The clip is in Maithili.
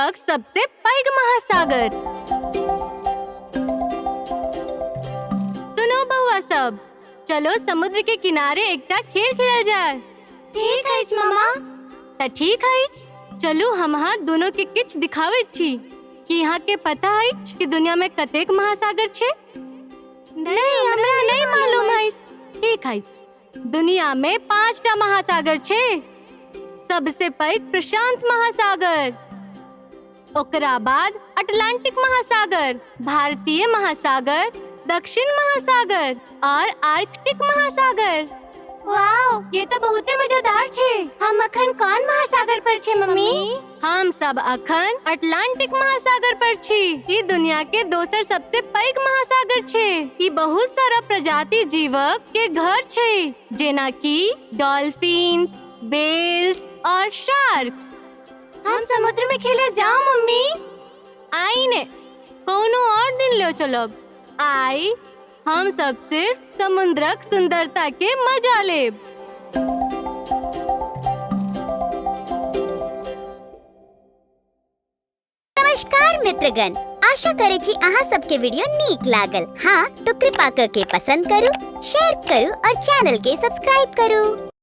विश्वक सबसे पैघ महासागर। सुनो बउआ सब, चलो समुद्र के किनारे एकटा खेल खेलल जाय। ठीक अछि मामा। त ठीक अछि, चलू हम अहाँ दोनों के किछु दिखाबै छी। की अहाँ के पता अछि कि दुनिया में कतेक महासागर छै? नहीं, हमरा नहीं मालूम अछि। ठीक अछि, दुनिया में 5टा महासागर छै। सबसे पैघ प्रशांत महासागर, ओकरा बाद अटलांटिक महासागर, भारतीय महासागर, दक्षिण महासागर और आर्कटिक महासागर। वाओ, ये तो बहुते मजेदार छै। हम अखन कौन महासागर पर छे मम्मी? हम सब अखन अटलांटिक महासागर पर छी। ई दुनिया के दोसर सबसे पैघ महासागर छै। ई बहुत सारा प्रजाति जीवक के घर छै, जेना कि डॉल्फिन्स, बेल्स और शार्क्स। हम समुद्र में खेले जाओ मम्मी। आई ने कोनो और दिन ले चलब। आई हम सब सिर्फ समुद्रक सुंदरता के मजा लेब। नमस्कार मित्रगण, आशा करे छी अहाँ सबके वीडियो नीक लागल। हाँ तो कृपा करके पसंद करू, शेयर करू और चैनल के सब्सक्राइब करू।